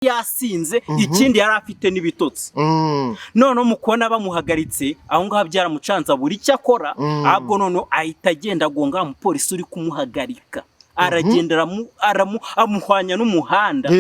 Yasinze, ikindi yari afite n'ibitotsi. Noneho mu kubona bamuhagaritse aho ngaho, byaramucanze, abura icyo akora. Ahubwo noneho ahita agenda agonga wa mupolisi uri kumuhagarika, aragenda amuhwanya n'umuhanda.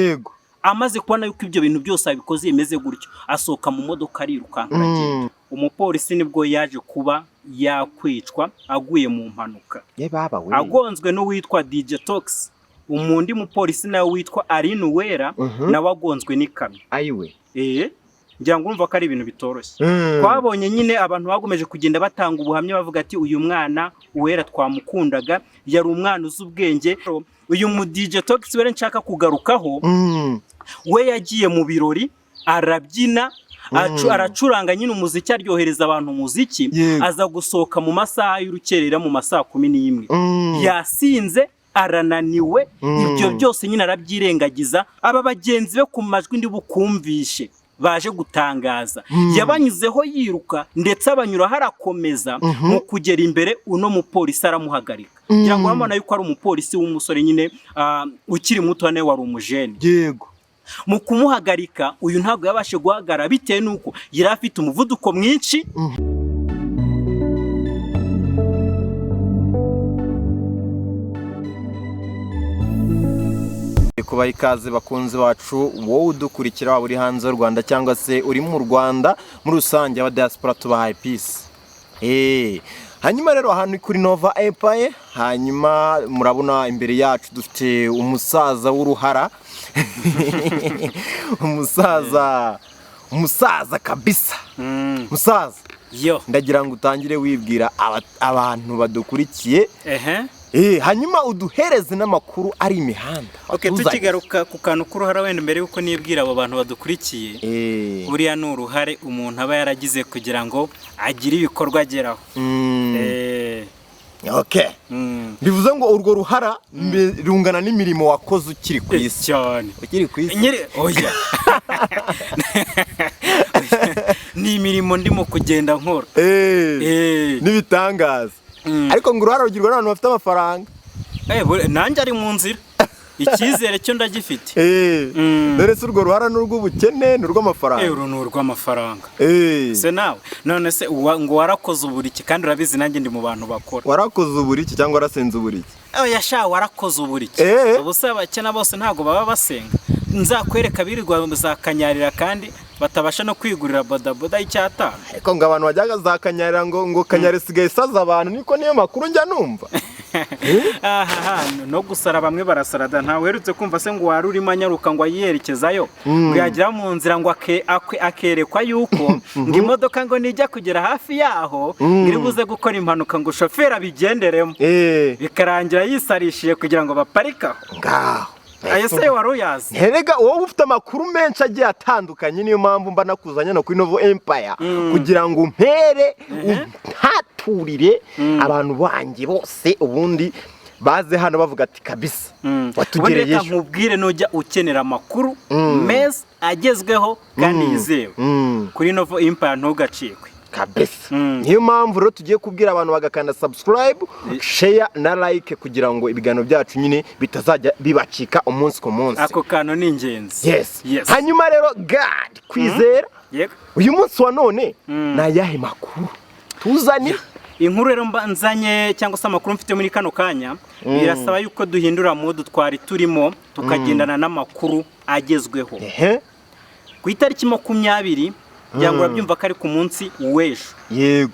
Amaze kubona yuko ibyo bintu byose abikoze bimeze gutyo, asohoka mu modoka arirukanka, aragenda. Umupolisi nibwo yaje kuba yakwicwa aguye mu mpanuka, Ye baba we! agonzwe n'uwitwa DJ Tox. Umundi mupolisi nawe witwa Aline Uwera nawe agonzwe n'ikamyo. Ayiwe! Ngira ngo urumva ko ari ibintu bitoroshye. Twabonye nyine abantu bagomeje kugenda batanga ubuhamya, bavuga ati: "Uyu mwana Uwera twamukundaga, yari umwana uzi ubwenge." Uyu mu DJ Tox we nshaka kugarukaho, we yagiye mu birori, arabyina, aracuranga nyine umuziki, aryohereza abantu umuziki. Aza gusohoka mu masaha y'urukerera, mu masaha 11. Yasinze, arananiwe, ibyo byose nyine arabyirengagiza. Aba bagenzi be, ku majwi ndi bukumvishe baje gutangaza, yabanyuzeho yiruka, ndetse abanyuraho arakomeza. Mu kugera imbere, uno mupolisi aramuhagarika. Ngira ngo urabona yuko ari umupolisi w'umusore nyine, ukiri muto, nawe wari umujene. Mu kumuhagarika, uyu ntabwo yabashe guhagarara bitewe n'uko yari afite umuvuduko mwinshi. Kubaha ikaze, bakunzi bacu, wowe udukurikira, waba uri hanze y'u Rwanda cyangwa se uri mu Rwanda, muri rusange aba diaspora tubahaye peace. Hanyuma rero ahantu kuri Nova Empire, hanyuma murabona imbere yacu dufite umusaza w'uruhara, umusaza, umusaza kabisa. Musaza, Yo. ndagira ngo utangire wibwira abantu badukurikiye. Hanyuma uduhereze n'amakuru ari imihanda. Okay, Watuzaniye. tukigaruka ku kantu k'uruhara, wenda mbere yuko nibwira abo bantu badukurikiye, buriya ni uruhare umuntu aba yaragize kugira ngo agire ibikorwa ageraho. Bivuze ngo urwo ruhara rungana n'imirimo wakoze ukiri ku isi. Cyane. Ukiri ku isi. Nyiri oya, ni imirimo ndimo kugenda nkora. N'ibitangaza. Ariko ngo uruhara rugirwa n'abantu bafite amafaranga. Nanjye ari mu nzira, icyizere cyo ndagifite. Dore se urwo ruhara ni urw'ubukene, ni urw'amafaranga? Uru ni urw'amafaranga. Se nawe none se ngo warakoze uburiki, kandi urabizi nanjye ndi mu bantu bakora. Warakoze uburiki cyangwa warasenze uburiki? Oya sha, warakoze uburiki. Ubu se abakena bose ntabwo baba basenga? Nzakwereka birirwa za Kanyarira kandi batabasha no kwigurira bodaboda y'icyatanu. Ariko ngo abantu bajyaga za Kanyarira, ngo Kanyarira isigaye isaza abantu, niko niyo makuru njya numva. Ahaha, no gusara bamwe barasarada. Ntawe uherutse kumva se ngo wari urimo anyaruka ngo ayiyerekezayo, ngo yagera mu nzira ngo akerekwa yuko ngo imodoka ngo nijya kugera hafi yaho ngo iri buze gukora impanuka, ngo shoferi abigenderemo, bikarangira yisarishije kugira ngo baparike aho? Ngaho. Ayo se wari uyazi? Erega wowe ufite amakuru menshi agiye atandukanye, niyo mpamvu mba nakuzanye no kuri Novo Empire kugira ngo umpere untaturire abantu banjye bose, ubundi baze hano bavuga ati: "Kabisa Ubundi watugereye reka ejo." nkubwire, nujya ukenera amakuru meza agezweho kandi yizewe kuri Novo Empire, ntugacikwe. Kabisa. Niyo mpamvu rero tugiye kubwira abantu bagakanda subscribe, share na like kugira ngo ibiganiro byacu nyine bitazajya bibacika umunsi ku munsi. Ako kantu ni ingenzi. Yes. Yes. Hanyuma rero, God Kwizera, uyu munsi wa none ni ayahe makuru tuzanira? Inkuru rero mba nzanye cyangwa se amakuru mfite muri kano kanya, birasaba yuko duhindura mood twari turimo, tukagendana n'amakuru agezweho. Ku itariki 20, ngira ngo urabyumva ko ari ku munsi w'ejo,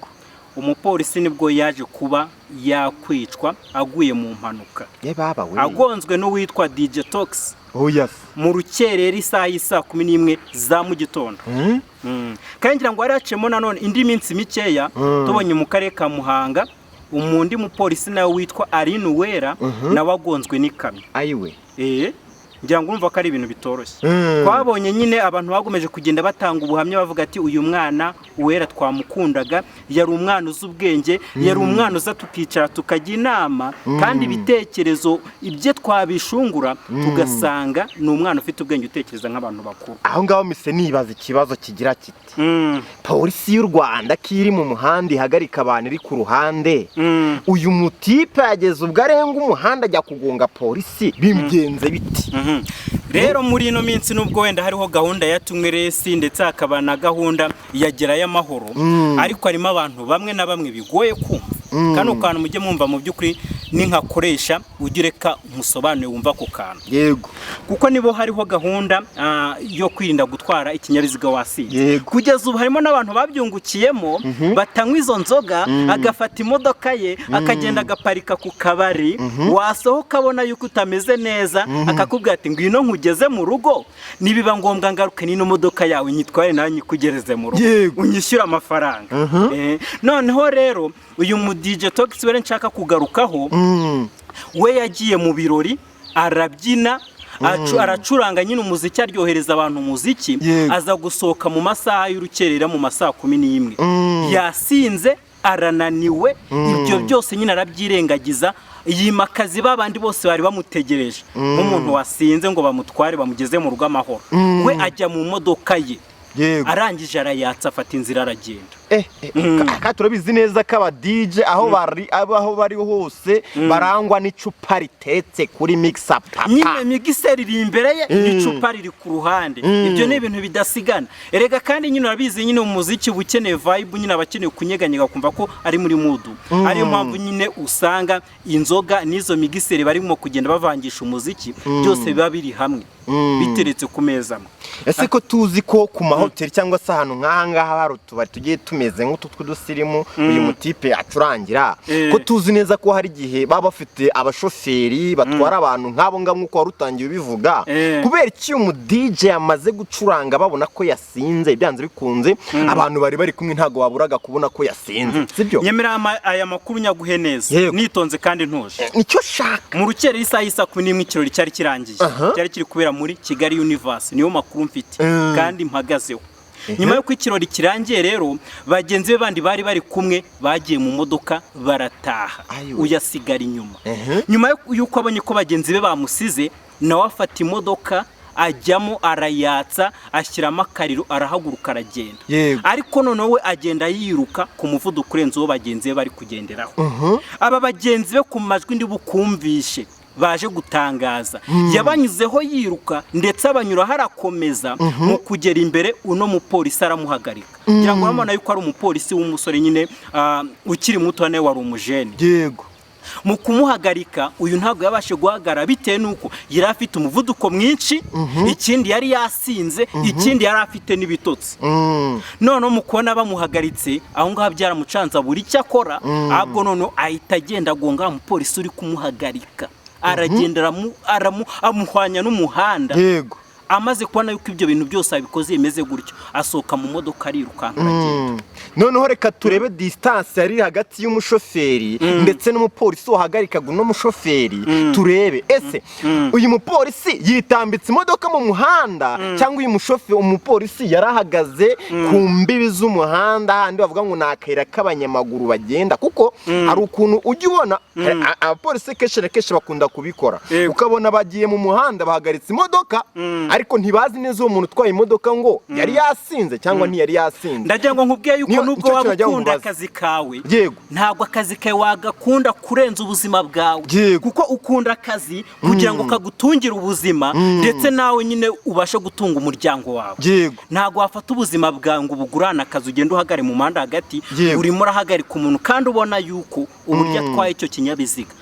umupolisi nibwo yaje kuba yakwicwa aguye mu mpanuka, Ye baba we! agonzwe n'uwitwa DJ Tox Oya se! mu rukerera, isaha y'isaa 11 za mu gitondo. Kandi ngira ngo hari haciyemo nanone indi minsi mikeya, tubonye mu karere ka Muhanga umundi mupolisi nawe witwa Aline Uwera nawe agonzwe n'ikamyo. Ayiwe! Ngira ngo urumva ko ari ibintu bitoroshye. Twabonye nyine abantu bagomeje kugenda batanga ubuhamya, bavuga ati: "Uyu mwana Uwera twamukundaga, yari umwana uzi ubwenge, yari umwana uza tukicara tukajya inama, kandi ibitekerezo ibye twabishungura tugasanga ni umwana ufite ubwenge, utekereza nk'abantu bakuru." Aho ngaho mise nibaza ikibazo kigira kiti: polisi y'u Rwanda ko iri mu muhanda ihagarika abantu iri ku ruhande, uyu mutipe yageze ubwo arenga umuhanda ajya kugonga polisi, bigenze biti? Rero muri ino minsi, nubwo wenda hariho gahunda ya Tunywe Less, ndetse hakaba na gahunda ya Gerayo Amahoro, ariko harimo abantu bamwe na bamwe bigoye kumva. Kano kantu mujye mwumva, mu by'ukuri ninkakoresha ujye ureka musobanure wumva ako kantu. Kuko nibo hariho gahunda yo kwirinda gutwara ikinyabiziga wasinze. Kugeza ubu harimo n'abantu babyungukiyemo, batanywa izo nzoga, agafata imodoka ye akagenda agaparika ku kabari, wasohoka abona yuko utameze neza, akakubwira ati: "Ngwino nkugeze mu rugo, nibiba ngombwa ngaruke n'ino modoka yawe nyitware nawe nyikugereze mu rugo, unyishyure amafaranga." Noneho rero uyu mu DJ Tox we nshaka kugarukaho, we yagiye mu birori arabyina, aracuranga nyine umuziki, aryohereza abantu umuziki. Aza gusohoka mu masaha y'urukerera, mu masaha 11, yasinze, arananiwe, ibyo byose nyine arabyirengagiza, yimakaza ba bandi bose bari bamutegereje nk'umuntu wasinze ngo bamutware bamugeze mu rugo amahoro. We ajya mu modoka ye, arangije arayatsa, afata inzira aragenda. Kandi turabizi neza ko aba DJ aho bari hose barangwa n'icupa ritetse kuri mixer, papa. Nyine mixer iri imbere ye n'icupa riri ku ruhande. Ibyo ni ibintu bidasigana erega. Kandi nyine urabizi, nyine umuziki uba ukeneye vibe, nyine aba akeneye kunyeganyega, kumva ko ari muri mood. Ariyo mpamvu nyine usanga inzoga n'izo mixer barimo kugenda bavangisha umuziki, byose biba biri hamwe biteretse ku meza amwe. Ese ko tuzi ko ku mahoteli cyangwa se ahantu nk'aha ngaha hari utubari tugiye tumeze nk'utu tw'udusirimu uyu mutipe acurangira, ko tuzi neza ko hari igihe baba bafite abashoferi batwara abantu nk'abo ngabo nk'uko wari utangiye ubivuga, kubera iki uyu mu DJ yamaze gucuranga babona ko yasinze? Byanze bikunze abantu bari bari kumwe ntabwo baburaga kubona ko yasinze, sibyo? Nyemera aya makuru nyaguhe neza, nitonze kandi ntuje. Nicyo shaka. Mu rukerera, isaha y'isa 11, ikirori cyari kirangiye, cyari kiri kubera muri Kigali Universe, niyo makuru mfite kandi mpagazeho. Nyuma y'uko ikirori kirangiye rero, bagenzi be bandi bari bari kumwe bagiye mu modoka barataha, Ayiwe. uyasigara inyuma. Nyuma y'uko abonye ko bagenzi be bamusize, nawe afata imodoka ajyamo, arayatsa, ashyiramo akariro, arahaguruka, aragenda. Ariko noneho we agenda yiruka ku muvuduko urenze uwo bagenzi be bari kugenderaho. Aba bagenzi be, ku majwi ndi bukumvishe baje gutangaza, yabanyuzeho yiruka, ndetse abanyuraho arakomeza. Mu kugera imbere, uno mupolisi aramuhagarika. Ngira ngo urabona yuko ari umupolisi w'umusore nyine, ukiri muto, nawe wari umujene. Mu kumuhagarika, uyu ntabwo yabashe guhagarara bitewe n'uko yari afite umuvuduko mwinshi, ikindi yari yasinze, ikindi yari afite n'ibitotsi. Noneho mu kubona bamuhagaritse aho ngaho, byaramucanze, abura icyo akora. Ahubwo noneho ahita agenda agonga wa mupolisi uri kumuhagarika, aragenda amuhwanya n'umuhanda. Amaze kubona yuko ibyo bintu byose abikoze bimeze gutyo, asohoka mu modoka arirukanka, aragenda. Noneho reka turebe distance yari iri hagati y'umushoferi ndetse n'umupolisi wahagarikaga uno mushoferi, turebe ese uyu mupolisi yitambitse imodoka mu muhanda, cyangwa uyu mushoferi, umupolisi yarahagaze ku mbibi z'umuhanda, handi bavuga ngo ni akayira k'abanyamaguru bagenda. Kuko hari ukuntu ujya ubona abapolisi kenshi na kenshi bakunda kubikora, ukabona bagiye mu muhanda bahagaritse imodoka, ariko ntibazi neza uwo muntu utwaye imodoka ngo yari yasinze cyangwa ntiyari yasinze. Ndagira ngo nkubwiye yuko nubwo Nicyo waba kintu nagira ngo ukunda nkubaze. akazi kawe, ntabwo akazi kawe wagakunda kurenza ubuzima bwawe. Kuko ukunda akazi kugira ngo kagutungire ubuzima, ndetse nawe nyine ubashe gutunga umuryango wawe. Ntabwo wafata ubuzima bwawe ngo ubugurane akazi, ugende uhagare mu muhanda hagati, urimo urahagarika umuntu kandi ubona yuko uburyo atwaye icyo kinyabiziga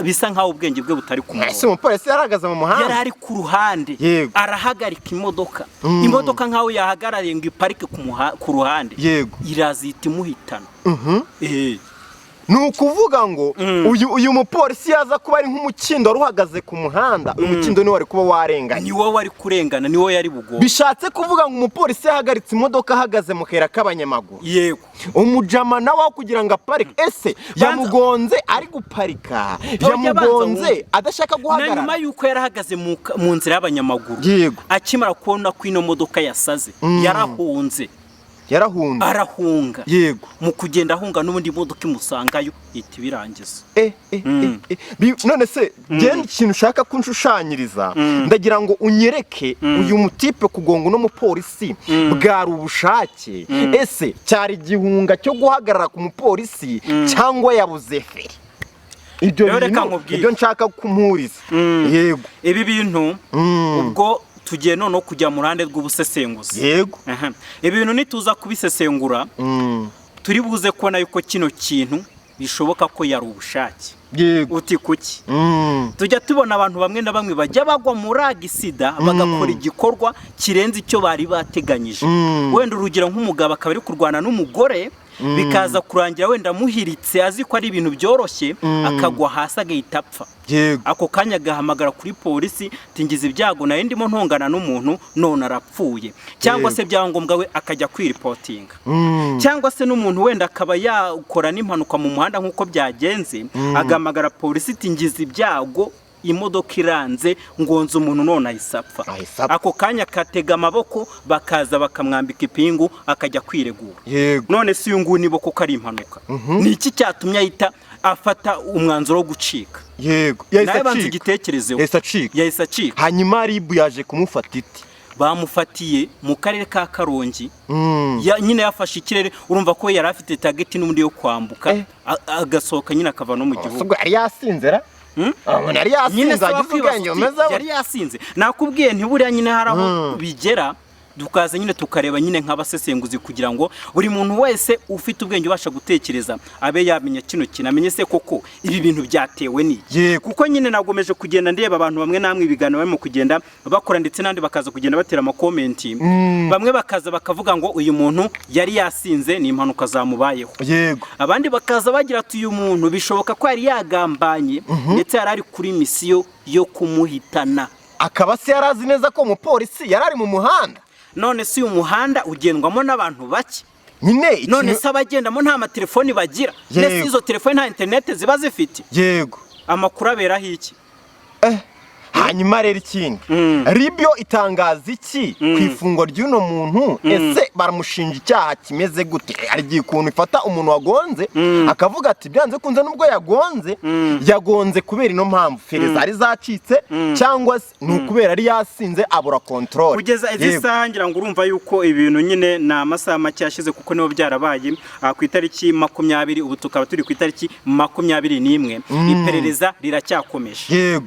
bisa nkaho ubwenge bwe butari ku Ese murongo. umupolisi yarahagaze mu Yari muhanda? ari ku ruhande, arahagarika imodoka. Imodoka nkaho yahagarariye ngo iparike ku ruhande, irazita imuhitana. Ni ukuvuga ngo uyu mupolisi yaza kuba ari nk'umukindo wari uhagaze ku muhanda, uyu mukindo niwe wari kuba warenganye. Ni wowe wari kurengana, ni wowe yari bugombe. Bishatse kuvuga ngo umupolisi yahagaritse imodoka ahagaze mu kayira k'abanyamaguru. Yego. Umujama nawe aho kugira ngo aparike, ese yamugonze ari guparika, Oya, banza yamugonze wumve. adashaka Na nyuma guhagarara? y'uko yarahagaze mu nzira y'abanyamaguru, akimara kubona ko ino modoka yasaze, yarahunze. Yarahunze. Arahunga. Mu kugenda ahunga, n'ubundi imodoka imusangayo, ihita ibirangiza. None se genda, ikintu ushaka kunshushanyiriza, ndagira ngo unyereke uyu mutipe kugonga uno mupolisi bwari ubushake, ese cyari igihunga cyo guhagarara ku mupolisi, cyangwa yabuze feri? Ibyo Rero reka bintu nkubwire. Ibyo nshaka kumuhuriza. Yego. Ibi bintu, ubwo tugiye noneho kujya mu ruhande rw'ubusesenguzi. Aha. Ibi bintu nituza kubisesengura, turi buze kubona yuko kino kintu bishoboka ko yari ubushake. Uti kuki? Tujya tubona abantu bamwe na bamwe bajya bagwa muri accident, bagakora igikorwa kirenze icyo bari bateganyije. Wenda urugero, nk'umugabo akaba ari kurwana n'umugore, bikaza kurangira wenda amuhiritse, azi ko ari ibintu byoroshye, akagwa hasi agahita apfa. Ako kanya agahamagara kuri polisi ati: "Ngize ibyago, nari ndimo ntongana n'umuntu none arapfuye." Cyangwa se byangombwa we akajya kwiripotinga. Cyangwa se n'umuntu wenda akaba yakora n'impanuka mu muhanda nk'uko byagenze, agahamagara polisi iti: "Ngize ibyago, imodoka iranze, ngonze umuntu none ahise apfa." Ahise apfa. Ako kanya akatega amaboko, bakaza bakamwambika ipingu, akajya kwiregura. None se uyu nguyu niba koko ari impanuka, ni iki cyatumye ahita afata umwanzuro wo gucika? Yahise Nawe banza acika. igitekerezeho. Yahise acika. Yahise acika. Hanyuma RIB yaje kumufata iti? Bamufatiye mu karere ka Karongi. Nyine yafashe ikirere, urumva ko yari afite target n'ubundi yo kwambuka, agasohoka nyine akava no mu gihugu. Ubwo yari yasinze ra? Umuntu yari Nyine yasinze se agize wakwibaza ubwenge uti, bumeze yari yasinze? Nakubwiye ntiburiya nyine hari aho bigera tukaza nyine tukareba nyine nk'abasesenguzi, kugira ngo buri muntu wese ufite ubwenge ubasha gutekereza abe yamenya kino kintu, amenye se koko ibi bintu byatewe n'iki. Kuko nyine nagomeje kugenda ndeba abantu bamwe namwe ibiganiro barimo kugenda bakora, ndetse n'abandi bakaza kugenda batera amacomments. Bamwe bakaza bakavuga ngo uyu muntu yari yasinze, ni impanuka zamubayeho. Abandi bakaza bagira ati: "Uyu muntu bishoboka ko yari yagambanye, ndetse yari ari kuri mission yo kumuhitana." Akaba se yari azi neza ko umupolisi yari ari mu muhanda? None se uyu muhanda ugendwamo n'abantu bake? Nyine ikintu- None se abagendamo nta matelefoni bagira? Ndetse izo telefoni nta interineti ziba zifite? Amakuru aberaho iki? Hanyuma rero ikindi, RIB yo itangaza iki ku ifungwa ry'uno muntu? Ese baramushinja icyaha kimeze gute? Hari igihe ukuntu ifata umuntu wagonze, akavuga ati byanze kunze nubwo yagonze, yagonze kubera ino mpamvu, feri zari zacitse, cyangwa se ni ukubera yari yasinze abura control. Kugeza izi saha, ngira ngo urumva yuko ibintu nyine ni amasaha make yashize, kuko nibo byarabaye ku itariki 20, ubu tukaba turi ku itariki 21, iperereza riracyakomeje.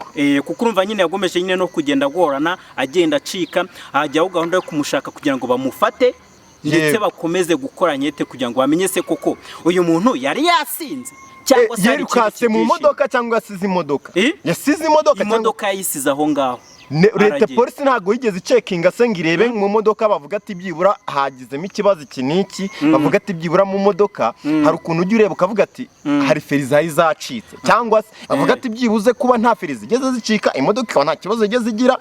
Kuko urumva nyine yagomeje nyine no kugenda agorana, agenda acika, hajyaho gahunda yo kumushaka kugira ngo bamufate, ndetse bakomeze gukora enquête kugira ngo bamenye se koko uyu muntu yari yasinze cyangwa se hari ikindi Yirukase mu kibyihishe. modoka cyangwa yasize imodoka? Eh? Yasize imodoka cyangwa Imodoka yayisize aho ngaho. Leta Aragenda. polisi ntabwo yigeze icekinga se ngo irebe mu modoka, bavuga ati byibura hagizemo ikibazo iki n'iki, bavuga ati byibura mu modoka hari ukuntu ujya ureba ukavuga ati hari feri zari zacitse, cyangwa se bavuga ati byibuze kuba nta feri zigeze zicika, imodoka ikaba nta kibazo igeze igira,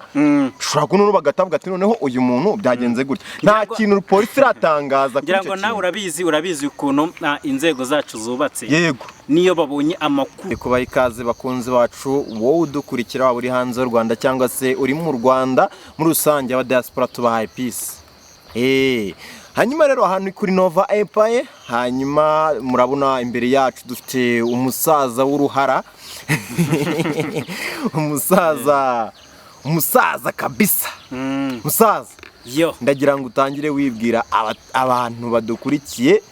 ushobora kunoneho bagahita bavuga ati noneho uyu muntu byagenze gutya. Nta kintu polisi iratangaza kuri Ngira icyo ngo nawe kintu. urabizi ukuntu inzego zacu zubatse. Niyo babonye amakuru. Kubaha ikaze bakunzi bacu, wowe udukurikira waba uri hanze y'u Rwanda cyangwa se uri mu Rwanda, muri rusange aba diaspora tubahaye peace. Hanyuma rero ahantu kuri Nova Empire, hanyuma murabona imbere yacu dufite umusaza w'uruhara, umusaza kabisa. Musaza, Yo. ndagira ngo utangire wibwira abantu badukurikiye.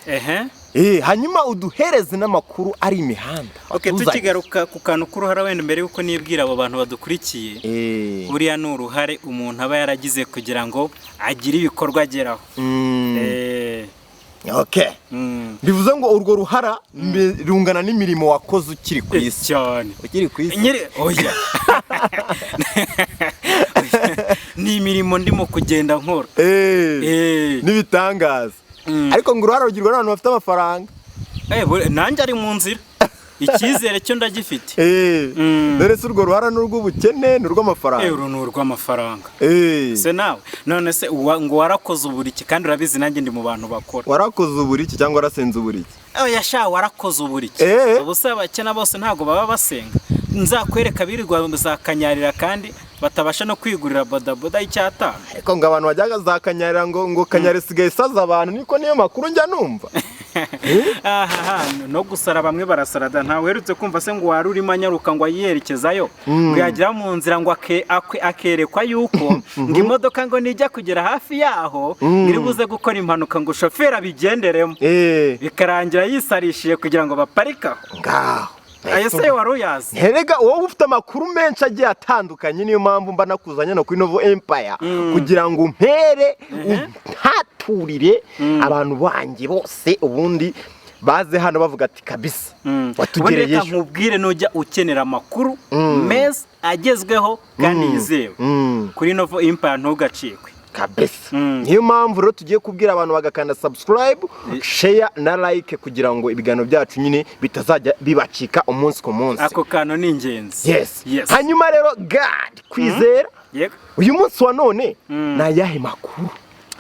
Hanyuma uduhereze n'amakuru ari imihanda. Okay, Watuzaniye. tukigaruka ku kantu k'uruhara, wenda mbere yuko nibwira abo bantu badukurikiye, buriya ni uruhare umuntu aba yaragize kugira ngo agire ibikorwa ageraho. Bivuze ngo urwo ruhara rungana n'imirimo wakoze ukiri ku isi. Cyane. Ukiri ku isi. Nyiri oya, ni imirimo ndimo kugenda nkora. N'ibitangaza. Ariko ngo uruhara rugirwa n'abantu bafite amafaranga. Nanjye ari mu nzira, icyizere cyo ndagifite. Dore se urwo ruhara ni urw'ubukene, ni urw'amafaranga? Uru ni urw'amafaranga. Se nawe none se ngo warakoze uburiki, kandi urabizi nanjye ndi mu bantu bakora. Warakoze uburiki cyangwa warasenze uburiki? Oya sha, warakoze uburiki. Ubu se abakena bose ntabwo baba basenga? Nzakwereka birirwa za Kanyarira kandi batabasha no kwigurira bodaboda y'icyatanu. Ariko ngo abantu bajyaga za Kanyarira, ngo Kanyarira isigaye isaza abantu, niko niyo makuru njya numva. Ahaha, no gusara bamwe barasarada. Ntawe uherutse kumva se ngo wari urimo anyaruka ngo ayiyerekezayo, ngo yagera mu nzira ngo akerekwa yuko ngo imodoka ngo nijya kugera hafi yaho ngo iri buze gukora impanuka, ngo shoferi abigenderemo, bikarangira yisarishije kugira ngo baparike aho. Ngaho. Ayo se wari uyazi? Herega wowe ufite amakuru menshi agiye atandukanye, niyo mpamvu mba nakuzanye no kuri Novo Empire kugira ngo umpere untaturire abantu banjye bose, ubundi baze hano bavuga ati kabisa Ubundi watugereyeyo. Reka nkubwire, nujya ukenera amakuru meza agezweho kandi yizewe kuri Novo Empire, ntugacikwe. Kabisa. Niyo mpamvu rero tugiye kubwira abantu bagakanda subscribe, share na like kugira ngo ibiganiro byacu nyine bitazajya bibacika umunsi ku munsi. Ako kantu ni ingenzi. Yes. Yes. Hanyuma rero, God Kwizera, Yego. uyu munsi wa none ni ayahe makuru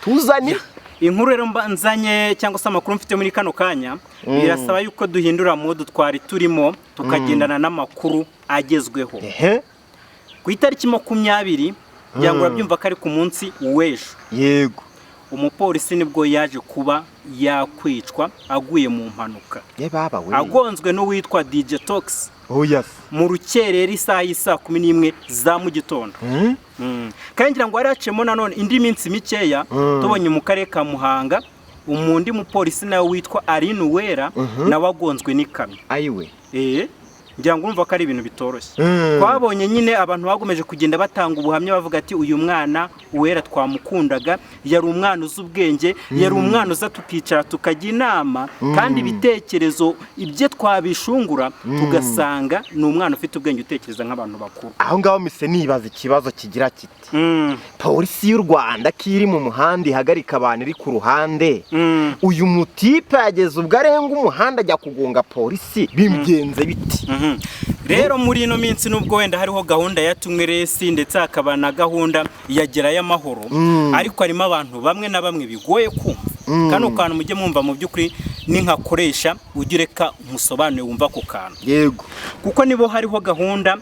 tuzanye? Inkuru rero mba nzanye cyangwa se amakuru mfite muri kano kanya, birasaba yuko duhindura mood twari turimo, tukagendana n'amakuru agezweho. Ku itariki 20, ngira ngo urabyumva ko ari ku munsi w'ejo, umupolisi nibwo yaje kuba yakwicwa aguye mu mpanuka, Ye baba we! agonzwe n'uwitwa DJ Tox Oh yes. mu rukerera, isaha y'isaa 11 za mu gitondo. Kandi ngira ngo hari haciyemo nanone indi minsi mikeya tubonye mu karere ka Muhanga umundi mupolisi nawe witwa Aline Uwera, nawe agonzwe n'ikamyo. Ayiwe! Ngira ngo urumva ko ari ibintu bitoroshye. Twabonye nyine abantu bagomeje kugenda batanga ubuhamya bavuga ati uyu mwana Uwera twamukundaga, yari umwana uzi ubwenge, yari umwana uza tukicara tukajya inama, kandi ibitekerezo ibye twabishungura tugasanga ni umwana ufite ubwenge, utekereza nk'abantu bakuru. Aho ngaho mise nibaza ikibazo kigira kiti: polisi y'u Rwanda ko iri mu muhanda ihagarika abantu iri ku ruhande, uyu mutipe yageze ubwo arenga umuhanda ajya kugonga polisi, bigenze biti? Rero muri ino minsi, nubwo wenda hariho gahunda ya Tunywe Less ndetse hakaba na gahunda ya Gerayo Amahoro, ariko harimo abantu bamwe na bamwe bigoye kumva. Kano kantu mujye mwumva, mu by'ukuri ninkakoresha ujye ureka musobanure wumva ako kantu. Kuko nibo hariho gahunda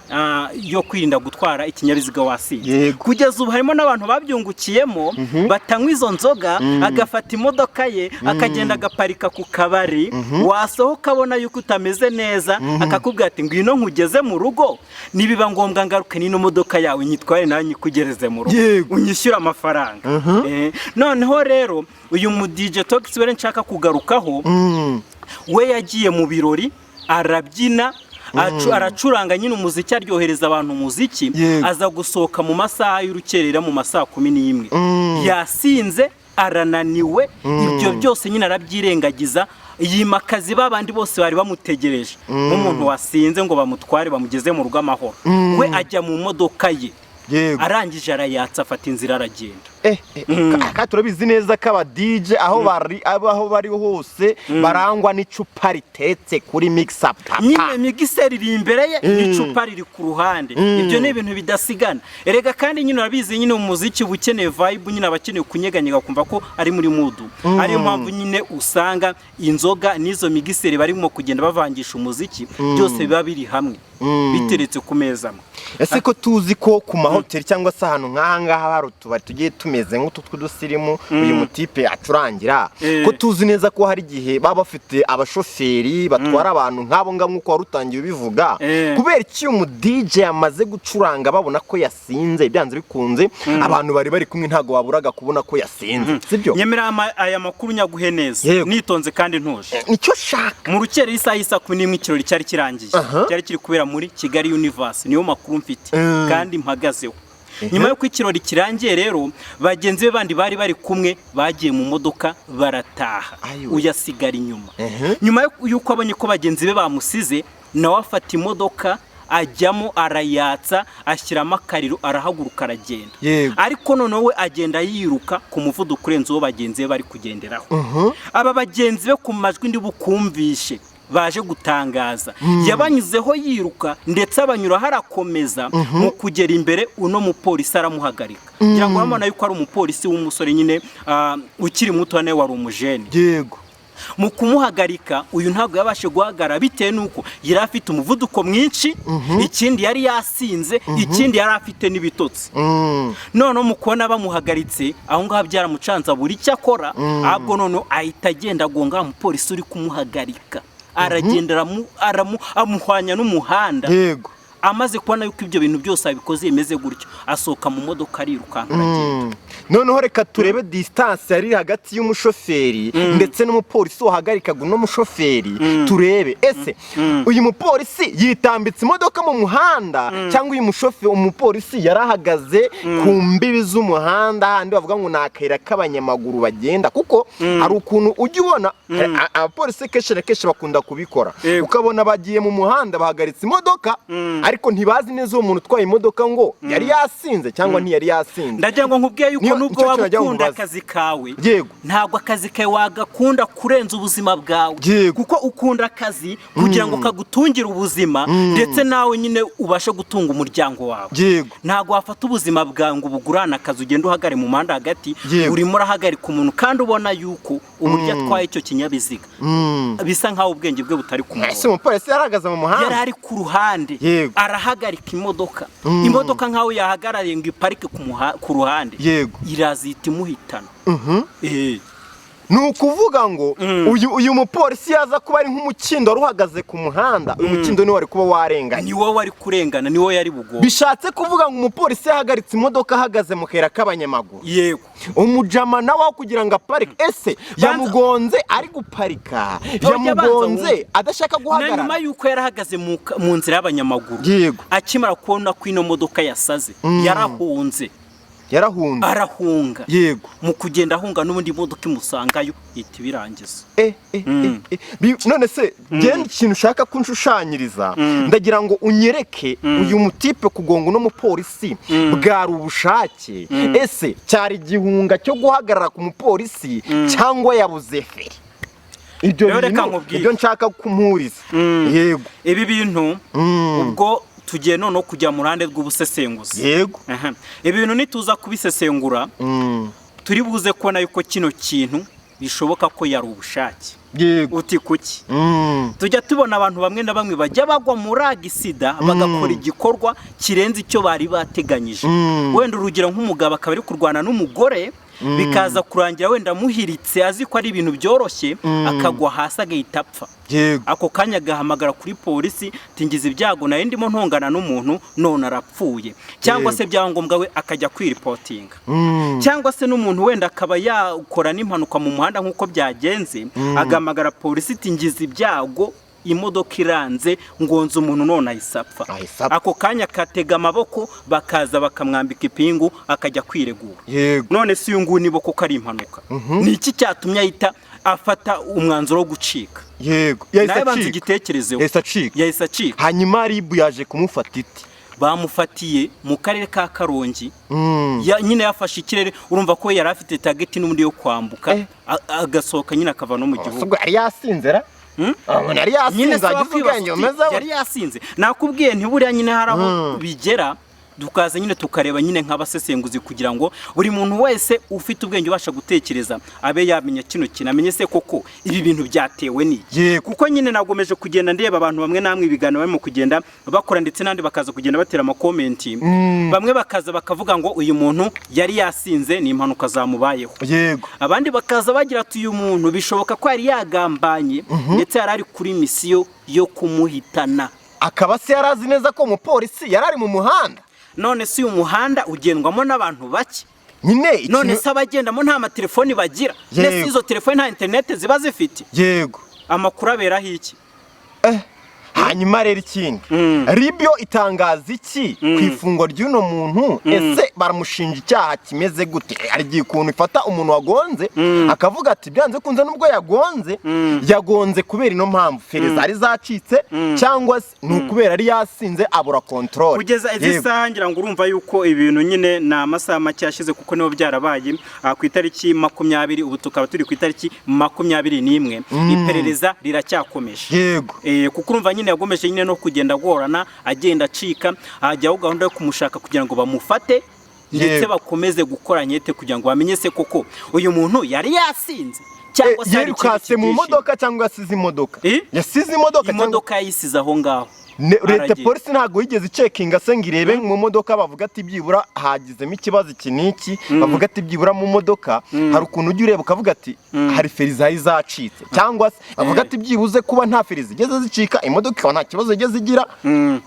yo kwirinda gutwara ikinyabiziga wasinze. Kugeza ubu harimo n'abantu babyungukiyemo, batanywa izo nzoga, agafata imodoka ye akagenda agaparika ku kabari, wasohoka abona yuko utameze neza akakubwira ati ngwino nkugeze mu rugo, nibiba ngombwa ngaruke n'ino modoka yawe nyitware nawe nyikugereze mu rugo, unyishyure amafaranga. Noneho rero uyu mu DJ Tox we nshaka kugarukaho, we yagiye mu birori arabyina, aracuranga nyine umuziki, aryohereza abantu umuziki. Aza gusohoka mu masaha y'urukerera, mu masaha 11, yasinze, arananiwe, ibyo byose nyine arabyirengagiza, yimakaza ba bandi bose bari bamutegereje nk'umuntu wasinze ngo bamutware bamugeze mu rugo amahoro. We ajya mu modoka ye, arangije arayatsa, afata inzira aragenda. Kandi turabizi neza ko aba DJ aho bari hose barangwa n'icupa riteretse kuri mixer, papa. Nyine mixer iri imbere ye n'icupa riri ku ruhande. Ibyo ni ibintu bidasigana erega. Kandi nyine urabizi nyine umuziki uba ukeneye vibe, nyine aba akeneye kunyeganyega, kumva ko ari muri mood. Ariyo mpamvu nyine usanga inzoga n'izo mixer barimo kugenda bavangisha umuziki, byose biba biri hamwe biteretse ku meza amwe. Ese ko tuzi ko ku mahoteli cyangwa se ahantu nk'aha ngaha hari utubari tugiye tumeze nk'utu tw'udusirimu uyu mutipe acurangira, ko tuzi neza ko hari igihe baba bafite abashoferi batwara abantu nk'abo ngabo nk'uko wari utangiye ubivuga, kubera iki uyu mu DJ yamaze gucuranga babona ko yasinze? Byanze bikunze abantu bari bari kumwe ntabwo baburaga kubona ko yasinze, sibyo? Nyemera aya makuru nyaguhe neza, nitonze kandi ntuje. Nicyo shaka. Mu rukerera, isaha y'isaa 11, ikirori cyari kirangiye, cyari kiri kubera muri Kigali Universe, niyo makuru mfite kandi mpagazeho. Nyuma y'uko ikirori kirangiye rero, bagenzi be bandi bari bari kumwe bagiye mu modoka barataha, Ayiwe. uyasigara inyuma. Nyuma y'uko abonye ko bagenzi be bamusize, nawe afata imodoka ajyamo, arayatsa, ashyiramo akariro, arahaguruka aragenda. Ariko noneho we agenda yiruka ku muvuduko urenze uwo bagenzi be bari kugenderaho. Aba bagenzi be, ku majwi ndi bukumvishe baje gutangaza, yabanyuzeho yiruka ndetse abanyuraho arakomeza. Mu kugera imbere, uno mupolisi aramuhagarika. Ngira ngo urabona yuko ari umupolisi w'umusore nyine, ukiri muto, nawe wari umujene. Mu kumuhagarika, uyu ntabwo yabashe guhagarara bitewe n'uko yari afite umuvuduko mwinshi, ikindi yari yasinze, ikindi yari afite n'ibitotsi. Noneho mu kubona bamuhagaritse aho ngaho byaramucanze, abura icyo akora, ahubwo noneho ahita agenda agonga wa mupolisi uri kumuhagarika, aragenda amuhwanya n'umuhanda. Amaze kubona yuko ibyo bintu byose abikoze bimeze gutyo, asohoka mu modoka arirukanka, aragenda. Noneho reka turebe distance yari iri hagati y'umushoferi ndetse n'umupolisi wahagarikaga uno mushoferi. Turebe ese uyu mupolisi yitambitse imodoka mu muhanda, cyangwa uyu mushoferi, umupolisi yarahagaze ku mbibi z'umuhanda, handi bavuga ngo ni akayira k'abanyamaguru bagenda? Kuko hari ukuntu ujya ubona abapolisi kenshi na kenshi bakunda kubikora, ukabona bagiye mu muhanda bahagaritse imodoka, ariko ntibazi neza uwo muntu utwaye imodoka ngo yari yasinze cyangwa ntiyari yasinze. Ndagira ngo nkubwiye yuko nubwo Nicyo waba kintu nagira ngo ukunda nkubaze. akazi kawe, ntabwo akazi kawe wagakunda kurenza ubuzima bwawe, kuko ukunda akazi kugira ngo kagutungire ubuzima, ndetse nawe nyine ubashe gutunga umuryango wawe. Ntabwo wafata ubuzima bwawe ngo ubugurane akazi, ugende uhagare mu muhanda hagati, urimo urahagarika umuntu kandi ubona yuko uburyo atwaye icyo kinyabiziga bisa nkaho ubwenge bwe butari ku Ese murongo. umupolisi yarahagaze mu Yari muhanda? ari ku ruhande. Arahagarika imodoka, imodoka nkaho yahagarariye ngo iparike ku ruhande, irazita imuhitana. Ni ukuvuga ngo uyu mupolisi yaza kuba ari nk'umukindo wari uhagaze ku muhanda, uyu mukindo niwe wari kuba warenganye. Ni wowe wari kurengana, ni wowe yari bugombe. Bishatse kuvuga ngo umupolisi yahagaritse imodoka ahagaze mu kayira k'abanyamaguru. Yego. Umujama nawe aho kugira ngo aparike, ese yamugonze ari guparika, Oya, banza yamugonze wumve. adashaka Na nyuma guhagarara? y'uko yarahagaze mu nzira y'abanyamaguru, akimara kubona ko ino modoka yasaze, yarahunze. Yarahunze. Arahunga. Mu kugenda ahunga, n'ubundi imodoka imusangayo, ihita ibirangiza. None se genda, ikintu ushaka ko unshushanyiriza, ndagira ngo unyereke uyu mutipe kugonga uno mupolisi bwari ubushake? Ese cyari igihunga cyo guhagarara ku mupolisi, cyangwa yabuze feri? Ibyo Rero reka bintu nkubwire. ibyo nshaka kumpuriza. Yego. Ibi bintu, ubwo tugiye noneho kujya mu ruhande rw'ubusesenguzi. Aha. Ibi bintu nituza kubisesengura, turi buze kubona yuko kino kintu bishoboka ko yari ubushake. Uti kuki? Tujya tubona abantu bamwe na bamwe bajya bagwa muri accident, bagakora igikorwa kirenze icyo bari bateganyije. Wenda urugero, nk'umugabo akaba ari kurwana n'umugore, bikaza kurangira wenda amuhiritse, azi ko ari ibintu byoroshye, akagwa hasi agahita apfa. Ako kanya agahamagara kuri polisi, tingiza ibyago, nari ndimo ntongana n'umuntu none arapfuye, cyangwa se byaba ngombwa we akajya kwiripotinga. Cyangwa se n'umuntu wenda akaba yakora n'impanuka mu muhanda nk'uko byagenze, agahamagara polisi iti ngize ibyago, imodoka iranze, ngonze umuntu none ahise apfa. Ahise apfa. Ako kanya akatega amaboko, bakaza bakamwambika ipingu, akajya kwiregura. None se uyu nguyu niba koko ari impanuka, ni iki cyatumye ahita afata umwanzuro wo gucika? Yahise Nawe banza acika. ugitekerezeho. Yahise acika. Yahise acika. Hanyuma RIB yaje kumufata iti? Bamufatiye mu karere ka Karongi. Nyine yafashe ikirere, urumva ko yari afite target n'ubundi yo kwambuka, agasohoka nyine akava no mu gihugu. Ubwo yari yasinze ra? Umuntu yari Nyine yasinze, se agize wakwibaza ubwenge uti, bumeze yari yasinze? Nakubwiye ntiburiya nyine hari aho bigera, tukaza nyine tukareba nyine nk'abasesenguzi, kugira ngo buri muntu wese ufite ubwenge ubasha gutekereza abe yamenya kino kintu, amenye se koko ibi bintu byatewe n'iki. Kuko nyine nagomeje kugenda ndeba abantu bamwe namwe ibiganiro barimo kugenda bakora, ndetse n'abandi bakaza kugenda batera amacomments. Bamwe bakaza bakavuga ngo uyu muntu yari yasinze, ni impanuka zamubayeho. Abandi bakaza bagira ati uyu muntu bishoboka ko yari yagambanye, ndetse yari ari kuri mission yo kumuhitana. Akaba se yari azi neza ko umupolisi yari ari mu muhanda? None se uyu muhanda ugendwamo n'abantu bake? Nyine None ikintu se abagendamo nta matelefoni bagira? Ndetse izo telefoni nta interineti ziba zifite? Amakuru aberaho iki? Hanyuma rero ikindi, RIB yo itangaza iki ku ifungwa ry'uno muntu? Ese baramushinja icyaha kimeze gute? Hari igihe ukuntu ifata umuntu wagonze, akavuga ati byanze kunze nubwo yagonze, yagonze kubera ino mpamvu, feri zari zacitse, cyangwa se ni ukubera yari yasinze abura control. Kugeza izi saha, ngira ngo urumva yuko ibintu nyine ni amasaha make yashize, kuko nibo byarabaye ku itariki 20, ubu tukaba turi ku itariki 21, iperereza riracyakomeje. Kuko urumva nyine yagomeje nyine no kugenda agorana, agenda acika, hajyaho gahunda yo kumushaka kugira ngo bamufate, ndetse bakomeze gukora enquête kugira ngo bamenye se koko uyu muntu yari yasinze. Cyangwa se hari ikindi Yirukase mu kibyihishe. modoka cyangwa yasize imodoka? Eh? Yasize imodoka cyangwa Imodoka yayisize aho ngaho. Leta, Aragenda. polisi ntabwo yigeze icekinga se ngo irebe mu modoka, bavuga ati byibura hagizemo ikibazo iki n'iki, bavuga ati byibura mu modoka hari ukuntu ujya ureba ukavuga ati hari feri zari zacitse, cyangwa se bavuga ati byibuze kuba nta feri zigeze zicika, imodoka ikaba nta kibazo igeze igira,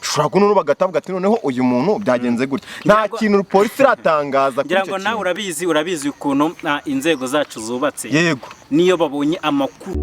ushobora kunoneho bagahita bavuga ati noneho uyu muntu byagenze gutya. Nta kintu polisi iratangaza kuri Ngira icyo ngo nawe kintu. urabizi ukuntu inzego zacu zubatse. Yego. Niyo babonye amakuru